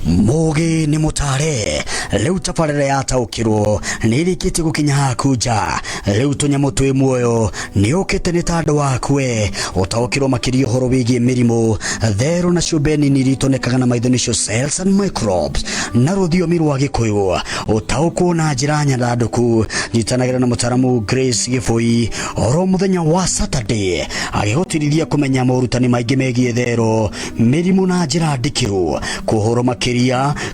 Mũgĩ nĩ mũtare rĩu tabarĩra yataũkĩrwo nĩ ĩrĩkĩtie gũkinya haku nja. Rĩu tũnyamũ twĩ muoyo nĩ ũkĩte nĩ ta andũ akwe ũtaũkĩrwo makĩria ũhoro wĩgiĩ mĩrimũ, therũ na ciũmbe nini iria itonekaga na maitho, nĩcio cells and microbes na rũthiomi rwa Gĩkũyũ. Ũtaũkwo na njĩra nyandandũku. Nyitanagĩra na mũtaramu Grace Gĩbũi oro mũthenya wa Saturday agĩgũtirithia kũmenya morutani maingĩ megiĩ therũ, mĩrimũ na njĩra ndikĩru. Kũhoro makĩria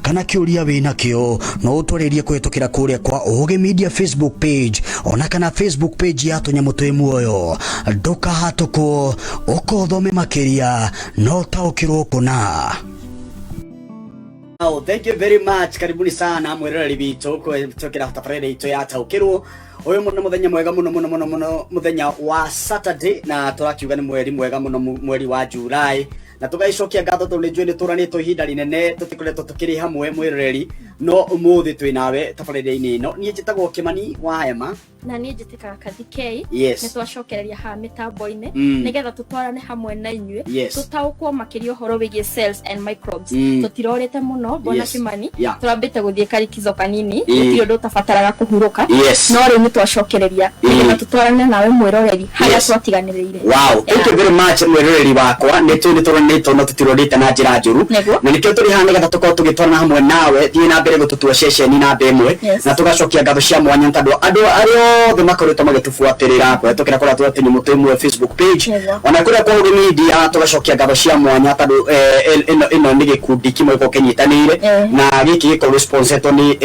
kana kĩũria wĩ nakĩo no ũtwarĩrie kũhĩtũkĩra kũrĩa kwa Ũgĩ Media Facebook page ona kana Facebook page ya tũnyamũ twĩ muoyo. Ndũkahatũkwo, ũkothome makĩria no ũtaũkĩrwo kũna. Oh, thank you very much. Karibuni sana mwiroreri witũ kũhĩtũkĩra tabarĩra itũ ya taũkĩrwo. Ũyũ nĩ mũthenya mwega mũno mũno mũno mũno, mũthenya wa Saturday, na tũrakiuga nĩ mweri mwega mũno, mweri wa July, na tũgagĩcokia ngatho tondũ nĩ njũĩ nĩ tũranĩtwo ihinda rĩnene tũtikoretwo tũkĩrĩ hamwe, mwĩroreri, no ũmũthĩ twĩ nawe tabarĩra-inĩ ĩno. Niĩ njĩtagwo Kĩmani wa Hema. Na niĩ njĩtĩkaga Kathi K. Nĩ twacokereria haha mĩtambo-inĩ nĩgetha tũtwarane hamwe na inyuĩ, tũtaũkwo makĩria ũhoro wĩgiĩ cells and microbes. Tũtirorĩte mũno, bwana Kimani. Tũrambĩte gũthiĩ karikizo kanini. Gũtirĩ ũndũ ũtabataraga kũhurũka. No rĩu nĩ twacokereria nĩgetha tũtwarane nawe mwĩroreri harĩa twatiganĩrĩire. Wow, thank you very much, mwĩroreri wakwa. Nĩ tũĩ nĩ tũranĩtwo no tũtirorĩte na njĩra njũru. Na nĩkĩo tũrĩ haha nĩgetha tũkorwo tũgĩtwarana hamwe nawe. Thiĩ na mbere gũtũtua ceceni namba ĩmwe. Na tũgacokia ngatho cia mwanya nĩ tondũ andũ arĩa othe makoretwo magĩtũbuatĩrĩra kũhetũkĩra kũrĩa twa tũnyamũ twĩ Facebook page, ona kũrĩa kwa Ũgĩ Media. Tũgacokia ngatho cia mwanya tondũ ĩno nĩ gĩkundi kĩmwe gĩkoragwo kĩnyitanĩire, na gĩkĩ gĩkoragwo sponsoretwo nĩ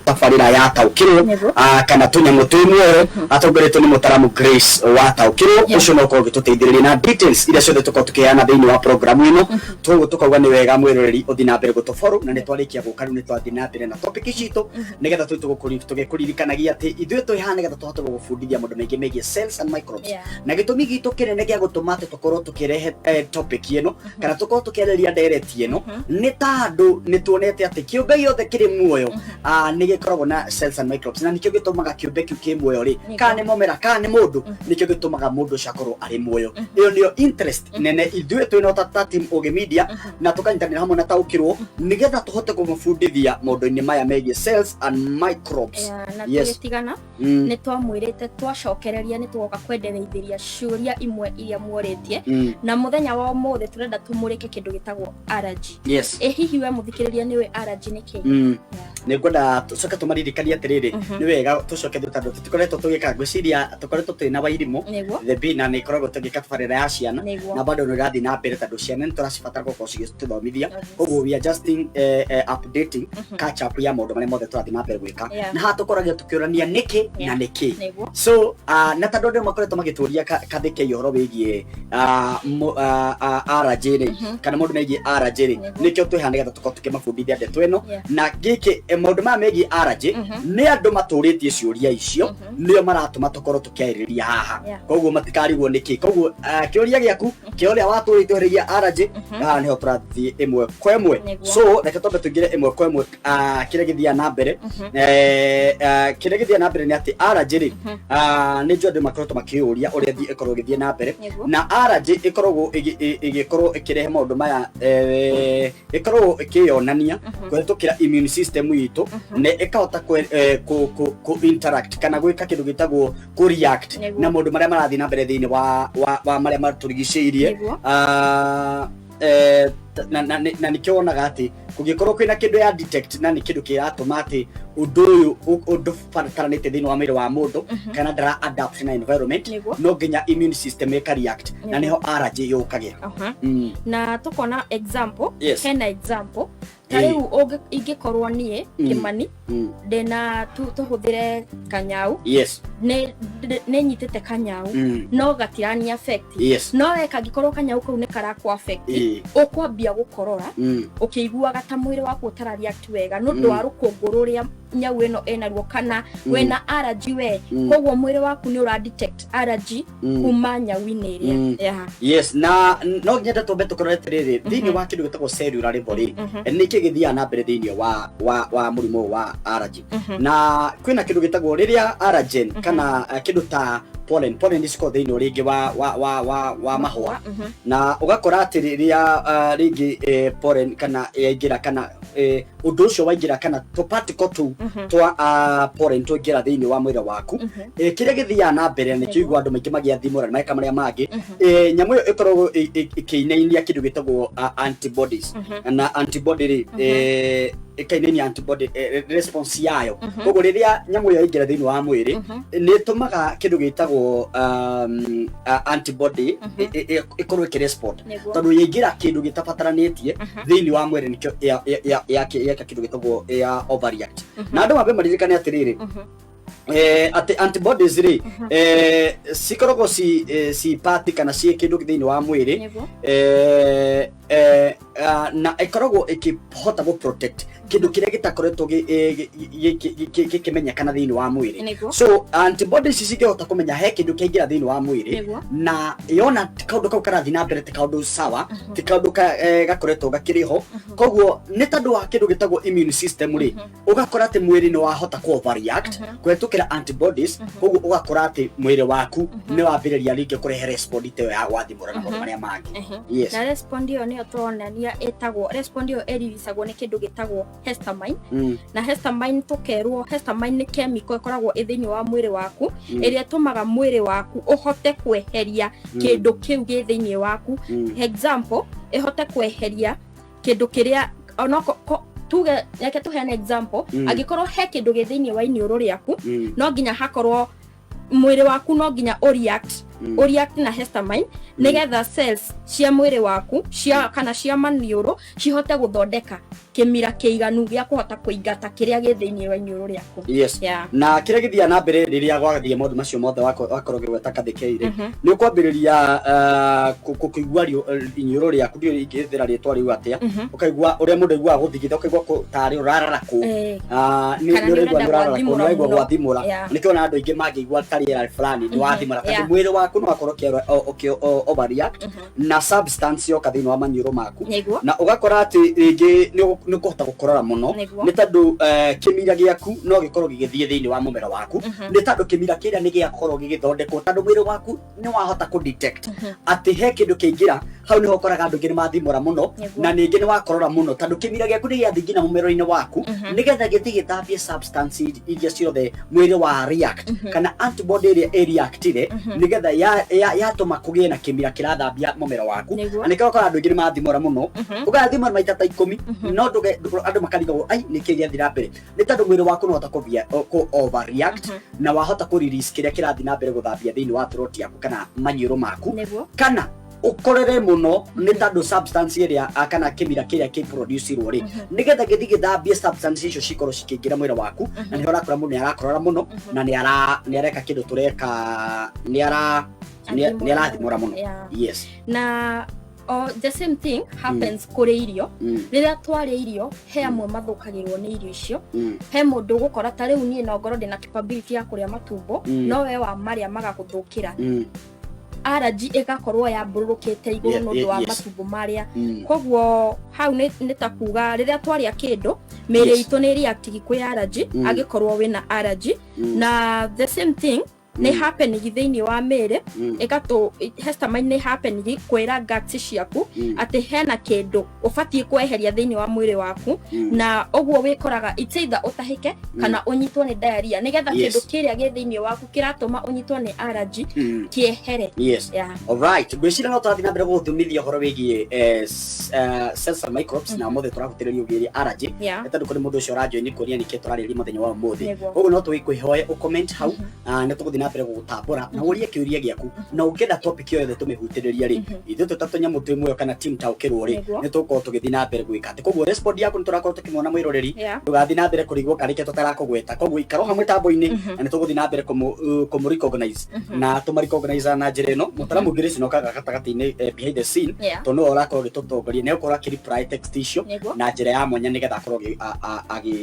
tabarĩra ya Taũkĩrwo, kana tũnyamũ twĩ muoyo, atongoretio nĩ mũtaramu Grace wa Taũkĩrwo. Ũcio no ũkorwo ũgĩtũteithĩrĩria na details iria ciothe tũkorwo tũkĩheana thĩinĩ wa programu ĩno. Koguo tũkauga nĩ wega mwĩroreri ũthiĩ na mbere gũtũfollow, na nĩ twarĩkia gũka rĩu nĩ twathiĩ na mbere na topic citũ nĩgetha tũthiĩ tũgĩkũririkanagia atĩ ithuĩ twĩ haha nĩgetha tũhote gũgũbundithia maũndũ maingĩ megiĩ cells and microbes. Na gĩtũmi gitũ kĩnene gĩa gũtũma atĩ tũkorwo tũkĩrehe topic ĩno kana tũkorwo tũkĩarĩrĩria ndereti ĩno nĩ tondũ nĩ tuonete atĩ kĩũmbe gĩothe kĩrĩ muoyo nĩ gĩkoragwo na cells and microbes, na nĩkĩo gĩtũmaga kĩũmbe kĩu kĩ muoyo rĩ, kana nĩ mũmera kana nĩ mũndũ, nĩkĩo gĩtũmaga mũndũ ũcio akorwo arĩ muoyo. Ĩyo nĩyo interest nene ithuĩ twĩ ta team Ũgĩ Media, na tũkanyitanĩra hamwe na Taũkĩrwo nĩgetha tũhote kũmũbundithia maũndũ-inĩ maya megiĩ cells and microbes. Yeah, na tũgĩtigana nĩ twamwĩrĩte twacokereria nĩ tũgoka kwendereithĩria ciũria imwe iria muorĩtie, na mũthenya wa ũmũthĩ tũrenda tũmũrĩke kĩndũ gĩtagwo allergy. Ĩ hihi we mũthikĩrĩria nĩwe allergy nĩ kĩ? Nĩ ngwenda tũcoke tũmaririkanie atĩrĩrĩ, nĩ wega tũcoke tondũ tũtikoretwo tũgĩka, ngwĩciria tũkoretwo twĩ na Wairimũ The B, na nĩ ĩkoragwo tũgĩka tabarĩra ya ciana, na bado nĩ ĩrathiĩ na mbere tondũ ciana nĩ tũracibatara gũkorwo cigĩtũthomithia. Koguo we are just updating catch up ya maũndũ marĩa mothe tũrathiĩ na mbere gwĩka, na haha tũkoragwo tũkĩũrania nĩkĩ na nĩkĩ. So na tondũ andũ makoretwo magĩtũria kathĩke ũhoro wĩgiĩ allergy rĩ, kana maũndũ megiĩ allergy rĩ, nĩkĩo twĩ haha nĩgetha tũkorwo tũkĩmabundithia ndeto ĩno. Na gĩkĩ maũndũ maya megiĩ allergy nĩ andũ matũrĩtie ciũria icio, nĩo maratũma tũkorwo tũkĩarĩrĩria haha. Koguo matikarigwo nĩkĩ. Koguo kĩũria gĩaku kĩa ũrĩa watũrĩte ũrĩgia allergy, haha nĩho tũrathiĩ ĩmwe kwa ĩmwe. So reke twambe tũingĩre ĩmwe kwa ĩmwe kĩrĩa gĩthiaga na mbere. Kĩrĩa gĩthiaga na mbere nĩ atĩ allergy rĩ, nĩ njũĩ andũ makoretwo makĩyũria ũrĩa ĩkoragwo ĩgĩthiĩ na mbere. Na allergy ĩkoragwo ĩgĩkorwo ĩkĩrehe maũndũ maya, ĩkoragwo ĩkĩyonania kũhetũkĩra immune system itũ, na ĩkahota kũ interact kana gwĩka kĩndũ gĩtagwo kũ react na maũndũ marĩa marathiĩ na mbere thĩinĩ wa marĩa matũrigicĩirie. Na nĩkĩo wonaga atĩ kũngĩkorwo kwĩna kĩndũ ya detect na nĩ kĩndũ kĩratũma atĩ ũndũ ũyũ ũndũbataranĩte thĩinĩ wa mwĩrĩ wa mũndũ kana ndara adapt na environment, no nginya immune system ĩka react, na nĩho allergy yũkagĩra. Na tũkona example. Hena example ta rĩu ingĩkorwo niĩ Kĩmani ndĩna tũhũthĩre kanyau, nĩ nyitĩte kanyau, no gatirani affect. No we kangĩkorwo kanyau kau nĩ karakũ affect, ũkwambia gũkorora, ũkĩiguaga ta mwĩrĩ waku ũtara react wega nĩ ũndũ wa rũkũngũ rũrĩa nyau ĩno ĩnaruo, kana wĩna allergy we. Koguo mwĩrĩ waku nĩ ũra detect allergy kuma nyau-inĩ ĩrĩa. Yes, na no nyende twambe tũkorore atĩrĩrĩ, thĩinĩ wa kĩndũ gĩtagwo cellular level rĩ, nĩkĩ gĩthiaga na mbere thĩinĩ wa mũrimũ ũyũ wa allergy? Na kwĩna kĩndũ gĩtagwo rĩrĩa allergen kana kĩndũ ta pollen cikoragwo thĩinĩ rĩngĩ wa mahũa, na ũgakora atĩ rĩrĩa rĩngĩ pollen kana yaingĩra kana Ũndũ ũcio waingĩra kana tũ particle tũu twa pollen twaingĩra thĩinĩ wa mwĩrĩ waku, kĩrĩa gĩthiaga na mbere nĩkĩo igua andũ maingĩ magĩathimũra na meka marĩa mangĩ. Nyamũ ĩyo ĩkoragwo ĩkĩinainia kĩndũ gĩtagwo antibodies, na antibody rĩ, ĩkainainia antibody response yayo. Koguo rĩrĩa nyamũ ĩyo yaingĩra thĩinĩ wa mwĩrĩ, nĩ ĩtũmaga kĩndũ gĩtagwo antibody ĩkorwo ĩkĩrespond, tondũ yaingĩra kĩndũ gĩtabataranĩtie thĩinĩ wa mwĩrĩ, nĩkĩo yeka kĩndũ gĩtagwo ya overreact. Na andũ mambe maririkane atĩrĩrĩ, atĩ antibodies rĩ, cikoragwo ci part kana ci kĩndũ thĩinĩ wa mwĩrĩ, na ĩkoragwo ĩkĩhota gũ protect kĩndũ kĩrĩa gĩtakoretwo gĩkĩmenyekana thĩinĩ wa mwĩrĩ. So antibodies ici cingĩhota kũmenya he kĩndũ kĩaingĩra thĩinĩ wa mwĩrĩ, na yona kaũndũ kau karathiĩ na mbere ti kaũndũ sawa, ti kaũndũ gakoretwo gakĩrĩ ho, koguo nĩ tondũ wa kĩndũ gĩtagwo immune system rĩ, ũgakora atĩ mwĩrĩ nĩ wahota kũ overreact kũhetũkĩra antibodies. Koguo ũgakora atĩ mwĩrĩ waku nĩ wambĩrĩria rĩngĩ kũrehe respond ta ĩyo ya gwathimũra na maũndũ marĩa mangĩ. Yes. Na respond ĩyo nĩyo tũronania ĩtagwo, respond ĩyo ĩriricagwo nĩ kĩndũ gĩtagwo histamine. Na histamine tũkerwo histamine nĩ chemical ĩkoragwo ĩ thĩinĩ wa mwĩrĩ waku, ĩrĩa ĩtũmaga mwĩrĩ waku ũhote kweheria kĩndũ kĩu gĩ thĩinĩ waku. Example, ĩhote kweheria kĩndũ kĩrĩa onoko tuge, reke tũheane example, angĩkorwo he kĩndũ gĩ thĩinĩ wa iniũrũ rĩaku, no nginya hakorwo mwĩrĩ waku no nginya ũreact, ũreact na histamine, nĩgetha cells cia mwĩrĩ waku cia kana cia maniũrũ cihote gũthondeka kĩmira kĩiganu gĩa kũhota kũingata kĩrĩa gĩ thĩinĩ wa iniũrũ rĩaku. Na kĩrĩa gĩthiaga na mbere rĩrĩa gwathiĩ maũndũ macio mothe wakorwo ũgĩgweta kathĩkei rĩ, nĩ ũkwambĩrĩria kũigua iniũrũ rĩaku, ndiũĩ ingĩhũthĩra rĩtwa rĩu atĩa, ũkaigua ũrĩa mũndũ aiguaga gũthigitha, ũkaigua tarĩ ũrararakwo. Kana nĩ ũraigua nĩ nĩ ũrenda ũrararakwo, nĩ gwathimũra ũraigua mũno. gwathimũra. Nĩkĩo ona andũ aingĩ mangĩigua ta rĩera fulani nĩ wathimũra, tondũ mwĩrĩ waku no wakorwo ũkĩ overreact na substance yoka thĩinĩ wa maniũrũ maku, na ũgakora atĩ rĩngĩ nĩ ũkũhota gũkorora mũno, nĩ tondũ kĩmira gĩaku no gĩkorwo gĩgĩthiĩ thĩinĩ wa mũmero waku, nĩ tondũ kĩmira kĩrĩa nĩ gĩakorwo gĩgĩthondekwo tondũ mwĩrĩ waku nĩ wahota kũ detect atĩ he kĩndũ kĩaingĩra hau. Nĩho ũkoraga andũ aingĩ nĩ mathimũra mũno, na ningĩ nĩ wakorora mũno tondũ kĩmira gĩaku nĩ gĩathiĩ nginya mũmero-inĩ waku, nĩgetha gĩthiĩ gĩthambie substance iria ciothe mwĩrĩ wa react, kana antibody ĩrĩa ĩreactire, nĩgetha yatũma kũgĩe na kĩmira kĩrathambia mũmero waku. Na nĩkĩo ũkoraga andũ aingĩ nĩ mathimũra mũno, ũgathimũra maita ta 10, no andũ makarigagwo ai nĩkĩ gĩathiĩ na mbere. Nĩ tondũ mwĩrĩ waku nĩwahota kũ overreact, na wahota kũ release kĩrĩa kĩrathiĩ na mbere gũthambia thĩinĩ wa throat yaku kana maniũrũ maku, kana ũkorere mũno nĩ tondũ substance ĩrĩa kana kĩmira kĩrĩa kĩproducirwo rĩ, nĩgetha gĩthiĩ gĩthambie substance icio cikorwo cikĩingĩra mwĩrĩ waku. Na nĩho ũrakora mũndũ nĩ arakorora mũno, na nĩ areka kĩndũ tũreka nĩ arathimũra mũno. Na the same thing happens kũrĩ irio. Rĩrĩa twarĩa irio, he amwe mathũkagĩrwo nĩ irio icio. He mũndũ ũgũkora ta rĩu niĩ no ngorwo ndĩna capability ya kũrĩa matumbo, no we wa marĩa magagũthũkĩra, allergy ĩgakorwo yambũrũrũkĩte igũrũ nĩ ũndũ wa matumbo marĩa. Koguo hau nĩ ta kuga rĩrĩa twarĩa kĩndũ, mĩĩrĩ itũ nĩ react kwĩ allergy, angĩkorwo wĩna allergy. Na the same thing nĩ happening thĩinĩ wa mĩĩrĩ, ĩgatũ histamine nĩ happening kwĩra guts ciaku atĩ hena kĩndũ ũbatiĩ kweheria thĩinĩ wa mwĩrĩ waku. Na ũguo wĩkoraga it's either ũtahĩke kana ũnyitwo nĩ diarrhea, nĩgetha kĩndũ kĩrĩa gĩ thĩinĩ waku kĩratũma ũnyitwo nĩ allergy kĩehere. Alright, ngwĩciria no tũrathiĩ na mbere gũgũthomithia ũhoro wĩgiĩ cells and microbes, na ũmũthĩ tũrahutĩrĩria ũgĩrĩ allergy, nĩ tondũ kũrĩ mũndũ ũcio ũrajoini kuonia nĩkĩ tũrarĩrĩria mũthenya wa ũmũthĩ. Koguo no tũgĩkwĩhoe ũcomment hau, nĩ tũgũthiĩ na mbere gũgũtambũra na ũrie kĩũria gĩaku, na ũngĩenda topic o yothe tũmĩhutĩrĩrie rĩ, ithuĩ twĩ ta tũnyamũ twĩ muoyo kana team taũkĩrwo rĩ, nĩ tũgũkorwo tũgĩthiĩ na mbere gwĩka atĩ. Koguo respond yaku nĩ tũrakorwo tũkĩmona mwĩroreri. Ndũgathiĩ na mbere kũrigwo karĩke tũtarakũgweta, koguo ikara o hamwe tambo-inĩ, na nĩ tũgũthiĩ na mbere kũmũ recognize, na tũma recognize na njĩra ĩno mũtaramu Grace nokaga gatagatĩ-inĩ, behind the scene, tondũ nĩwe ũrakorwo ũgĩtũtongoria, nĩ egũkorwo akĩ reply text icio na njĩra ya mwanya, nĩgetha akorwo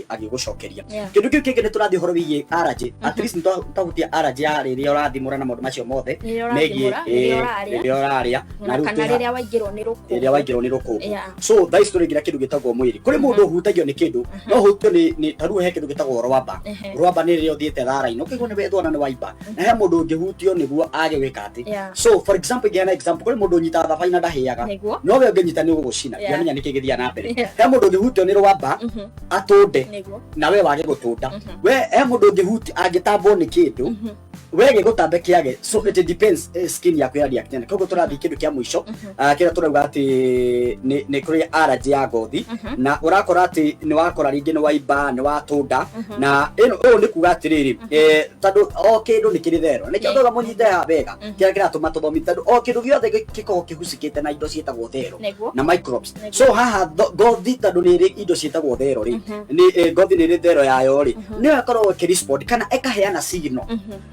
agĩgũcokeria. Kĩndũ kĩu kĩngĩ nĩ tũrathiĩ ũhoro wĩgiĩ allergy. At least nĩ twahutia allergy ya rĩrĩa ũrathimũra na maũndũ macio mothe Rĩrĩa megiĩ ũrathimũra, rĩrĩa ũrarĩa. rĩrĩa ũrarĩa na rĩu kana twĩ ha- rĩrĩa waingĩrwo nĩ rũkũngũ. rĩrĩa waingĩrwo nĩ rũkũngũ. So thaa ici tũraingĩra kĩndũ gĩtagwo mwĩrĩ. Kũrĩ mũndũ ũhutagio nĩ kĩndũ, no ũhutio nĩ ta rĩu he kĩndũ gĩtagwo rwamba. Rwamba nĩ rĩrĩa ũthiĩte thara-inĩ ũkaigua nĩ wethwo na nĩ waimba, na he mũndũ ũngĩhutio nĩguo age gwĩka atĩ. So for example, ingĩheana example, kũrĩ mũndũ ũnyitaga thabai na ndahĩaga, no we ũngĩnyita nĩ ũgũgũcina. Ndiramenya nĩkĩ gĩthiaga na mbere. He mũndũ ũngĩhutio nĩ rwamba atũnde, na we wage gũtũnda. We he mũndũ ũngĩhuti angĩtambwo nĩ kĩndũ, we gĩgũtambe kĩage. So it depends, skin yaku ya react na. Koguo tũrathiĩ kĩndũ kĩa mũico, kĩrĩa tũrauga atĩ nĩ kũrĩ allergy ya ngothi, na ũrakora atĩ nĩ wakora rĩngĩ nĩ waimba, nĩ watũnda, na ĩno ũyũ nĩ kuga atĩrĩrĩ, tondũ o kĩndũ nĩ kĩrĩ thero, nĩkĩo ndauga mũnyite haha wega kĩrĩa kĩratũma tũthomi, tondũ o kĩndũ gĩothe gĩkoragwo kĩhucikĩte na indo ciĩtagwo thero na microbes. So haha ngothi, tondũ nĩ ĩrĩ indo ciĩtagwo thero rĩ, nĩ ngothi nĩ ĩrĩ thero yayo rĩ, nĩyo ĩkoragwo ĩkĩrespond kana ĩkaheana signal,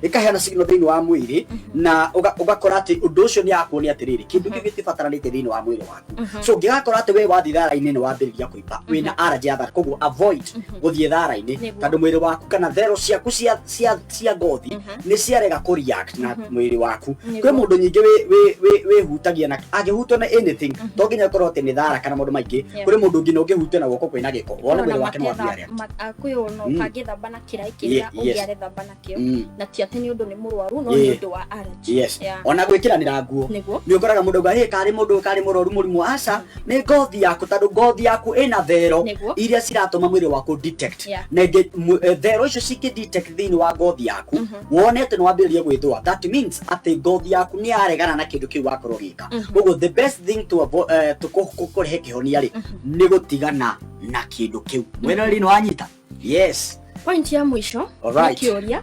ĩkaheana signal thĩinĩ wa mwĩrĩ, na ũgakora atĩ ũndũ ũcio nĩ yakuonia atĩrĩrĩ, kĩndũ kĩu gĩtibataranĩte thĩinĩ wa mwĩrĩ waku. So ũngĩgakora atĩ we wathiĩ thara-inĩ nĩ wambĩrĩria kũimba, wĩna allergy ya thara, koguo avoid gũthiĩ thara-inĩ, tondũ mwĩrĩ waku kana thero ciaku cia ngothi nĩ ciarega kũ react na mwĩrĩ waku. Kwĩ mũndũ nyingĩ wĩhutagia na angĩhutio na anything, to nginya ĩkorwo atĩ nĩ thara kana maũndũ maingĩ. Kũrĩ mũndũ nginya ũngĩhutio na guoko kwĩna gĩko, wone mwĩrĩ wake nĩ wambia react. Kwĩ ona ũtangĩthamba na kĩraĩ kĩrĩa ũngĩ arethamba nakĩo, na ti atĩ nĩ ũndũ nĩ mũrwaru, no nĩ ũndũ wa allergy. Ona gwĩkĩranĩra nguo, nĩ ũkoraga mũndũ auga, "Hey, karĩ mũndũ karĩ mũrwaru mũrimũ." Aca, nĩ ngothi yaku, tondũ ngothi yaku ĩna thero iria ciratũma mwĩrĩ waku detect, na ĩngĩ thero icio cingĩ detect thĩinĩ wa ngothi yaku, wone atĩ nĩ wambĩrĩria gwĩthũa, that means atĩ ngothi yaku nĩ yaregana na kĩndũ kĩu wakorwo ũgĩka. Koguo the best thing to to kũrehe kĩhonia rĩ, nĩ gũtigana na kĩndũ kĩu. Mwĩroreri, nĩ wanyita? Yes. Point ya mũico nĩ kĩũria,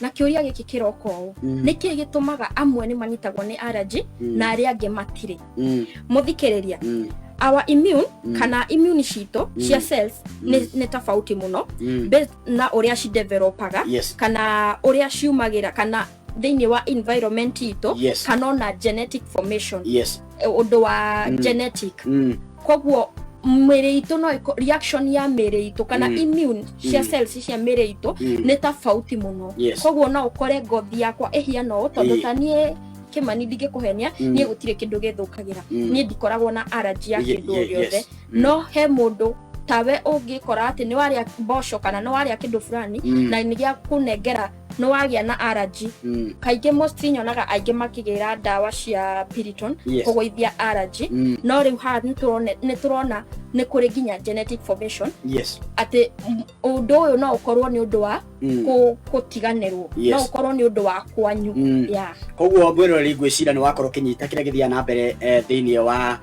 na kĩũria gĩkĩ kĩroka ũũ: nĩkĩ gĩtũmaga amwe nĩ manyitagwo nĩ allergy na arĩa angĩ matirĩ? Mũthikĩrĩria, our immune kana immune citũ cia cells nĩ tofauti mũno based na ũrĩa cidevelopaga kana ũrĩa ciumagĩra kana thĩinĩ wa environment itũ kana ona genetic formation, ũndũ wa genetic. Koguo mĩrĩ itũ no reaction ya mĩrĩ itũ kana immune cia cells cia mĩrĩ itũ nĩ tofauti mũno. Koguo no ũkore ngothi yakwa ĩhiana ũũ, tondũ ta niĩ Kĩmani, ndingĩkũhenia, niĩ gũtirĩ kĩndũ gĩthũkagĩra. Niĩ ndikoragwo na allergy ya kĩndũ o gĩothe. No he mũndũ tawe ũngĩkora atĩ nĩ warĩa mboco kana nĩ warĩa kĩndũ fulani na nĩ gĩa kũnengera nĩ wagĩa na allergy. Kaingĩ mostly nyonaga aingĩ makĩgĩra ndawa cia Piriton kũgũithia allergy. No rĩu haha nĩ tũrona nĩ kũrĩ nginya genetic formation, atĩ ũndũ ũyũ no ũkorwo nĩ ũndũ wa kũtiganĩrwo, no ũkorwo nĩ ũndũ wa kwanyu. Yeah. Koguo mwĩroreri, ngwĩciria nĩ wakorwo ũkĩnyita kĩrĩa gĩthiaga na mbere thĩinĩ wa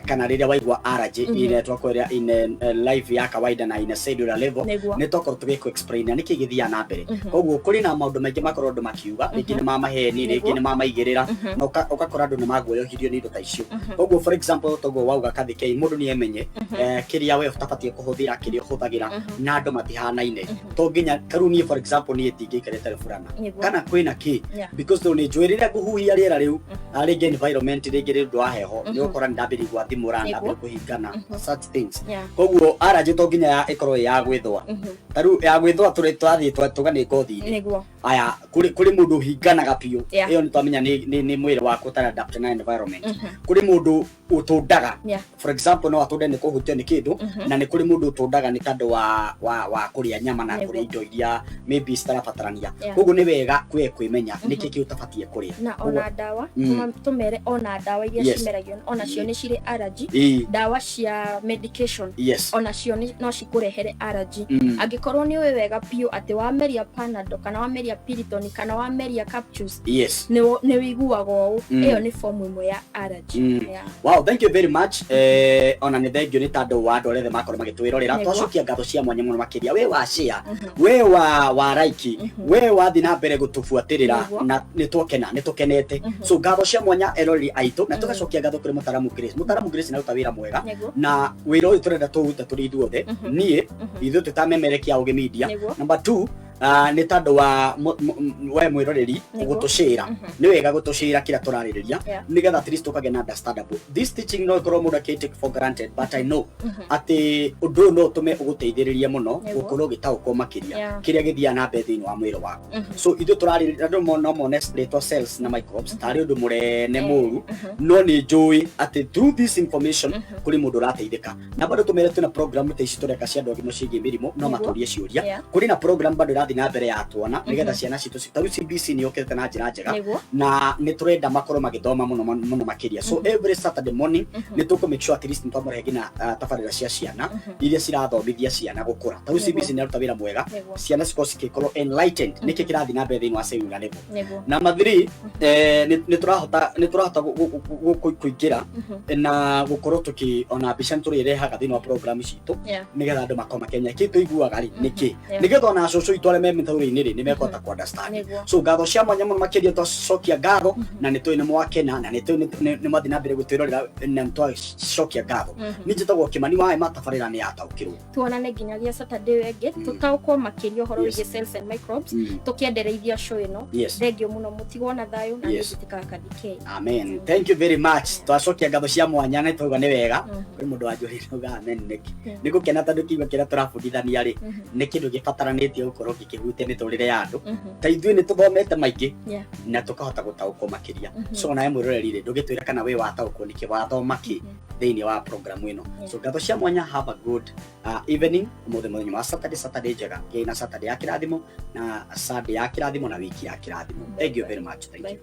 kana rĩrĩa waigua allergy, ine twakwĩra in life ya kawaida na in a cellular level, nĩ twakorwo tũgĩkũ explain nĩ kĩ gĩthiaga na mbere. Koguo kũrĩ na maũndũ maingĩ makorwo andũ makiuga, rĩngĩ nĩ ma maheni, rĩngĩ nĩ ma maigĩrĩra, na ũgakora andũ nĩ maguoyohirio nĩ indo ta icio. Koguo for example, toguo wauga Kathikei, mũndũ nĩ emenye kĩrĩa we ũtabatiĩ kũhũthĩra, kĩrĩa ũhũthagĩra, na andũ matihanaine. To nginya tarĩu niĩ, for example, niĩ ndingĩikara itarĩ burana kana kwĩna kĩ, because tondũ nĩ njũĩ rĩrĩa ngũhuhia rĩera rĩu, rĩngĩ environment, rĩngĩ rĩ ũndũ wa heho, nĩ ũgũkora nĩ ndambĩrĩria gwathimũra, ndambĩrĩria kũhingana, such things. Koguo allergy to nginya ĩkorwo ĩ ya gwĩthũa. Tarĩu ya gwĩthũa tũrĩ twathiĩ tuga nĩ ngothi-inĩ. Aya, kũrĩ mũndũ ũhinganaga biũ. Ĩyo nĩ twamenya nĩ mwĩrĩ waku ũtara adapt na environment. Kũrĩ mũndũ ũtũndaga, for example, no atũnde nĩ kũhutio nĩ kĩndũ, na nĩ kũrĩ mũndũ ũtũndaga nĩ tondũ wa kũrĩa nyama na kũrĩa indo iria maybe citarabatarania. Koguo nĩ wega kwe kwĩmenya nĩkĩ kĩu ũtabatiĩ kũrĩa. Na ona ndawa, tũmere ona ndawa iria cimeragio, onacio nĩ cirĩ allergy. Ndawa cia medication, onacio no cikũrehere allergy. Angĩkorwo nĩ ũĩ wega biũ atĩ wameria Panadol kana wameria Piriton kana wameria capsules nĩ wĩiguaga ũũ, ĩyo nĩ form ĩmwe ya allergy. Wow, thank you very much. Ona nĩ thank you nĩ tondũ wa andũ arĩa othe makorwo magĩtwĩrorera. Twacokia ngatho cia mwanya mũno makĩria we wa share, we wa like, we wathiĩ na mbere gũtũbuatĩrĩra, na nĩ twakena, nĩ tũkenete. So ngatho cia mwanya eroreri aitũ, na tũgacokia ngatho kũrĩ mũtaramu Grace. Mũtaramu Grace nĩ aruta wĩra mwega, na wĩra ũyũ tũrenda tũrute tũrĩ ithuothe, niĩ ithuĩ twĩ ta memerekia Ũgĩ Media. Number two, Nĩ tondũ wa we mwĩroreri gũtũcĩra, nĩ wega gũtũcĩra kĩrĩa tũrarĩrĩria nĩgetha at least tũkagĩa na understandable. This teaching no ĩkorwo mũndũ akĩ take for granted, but I know atĩ ũndũ ũyũ no ũtũme ũgũteithĩrĩrie mũno gũkorwo ũgĩtaũkwo makĩria kĩrĩa gĩthiaga na mbere thĩinĩ wa mwĩrĩ waku. So ithuĩ tũrarĩrĩria, andũ no mone rĩtwa cells na microbes tarĩ ũndũ mũnene mũru, no nĩ njũĩ atĩ through this information kũrĩ mũndũ ũrateithĩka. Na bado tũmere twĩna program ta ici tũreka cia andũ agima ciĩgiĩ mĩrimũ, no matũrie ciũria. Kũrĩ na program bado ĩrathiĩ na mbere ya twana nĩgetha ciana citũ, ta rĩu CBC nĩ yũkĩte na njĩra njega na nĩ tũrenda makorwo magĩthoma mũno mũno makĩria. So every Saturday morning nĩ tũkũ make sure at least nĩ twamũrehe nginya tabarĩra cia ciana iria cirathomithia ciana gũkũra. Ta rĩu CBC nĩ aruta wĩra mwega, ciana cikorwo cigĩkorwo enlightened nĩkĩ kĩrathiĩ na mbere thĩinĩ wa cellular level. Number three, nĩ tũrahota kũingĩra na gũkorwo tũkĩ ona mbica nĩ tũrĩrehaga thĩinĩ wa program citũ nĩgetha andũ makorwo makĩmenya kĩ tũiguaga rĩ nĩkĩ, nĩgetha ona cũcũ itũ arĩa me mĩtũrĩre-inĩ rĩ nĩ mekũhota ku understand. So ngatho cia mwanya mũno makĩria, twacokia ngatho na nĩ tũĩ nĩ mwakena na nĩ tũĩ nĩ mwathiĩ na mbere gũtwĩrorera na nĩ twacokia ngatho. Niĩ njĩtagwo Kĩmani wa Ema, tabarĩra nĩ yataũkĩrwo. Tuonane nginyagia Saturday ĩyo ĩngĩ, tũtaũkwo makĩria ũhoro wĩgiĩ cells and microbes tũkĩendereithia show ĩno. Thengio mũno, mũtigwo na thayũ na nĩ njĩtĩkaga Kadhi. Amen, thank you very much. Twacokia ngatho cia mwanya nĩ twauga nĩ wega. Kũrĩ mũndũ wanjũrĩire uga amen nĩkĩ. Nĩ gũkena tondũ kiugo kĩrĩa tũrabundithania rĩ nĩ kĩndũ gĩbataranĩtie gũkorwo gĩkĩhutia mĩtũrĩre ya andũ. Ta ithuĩ nĩ tũthomete maingĩ na tũkahota gũtaũkwo makĩria. So nawe mwĩroreri rĩ, ndũgĩtwĩra kana wĩ wataũkwo nĩkĩ wathoma kĩ thĩinĩ wa program ĩno. So ngatho cia mwanya, have a good evening. Ũmũthĩ mũthenya wa Saturday, Saturday njega, gĩai na Saturday ya kĩrathimo na Sunday ya kĩrathimo na wiki ya kĩrathimo. Thank you very much, thank you.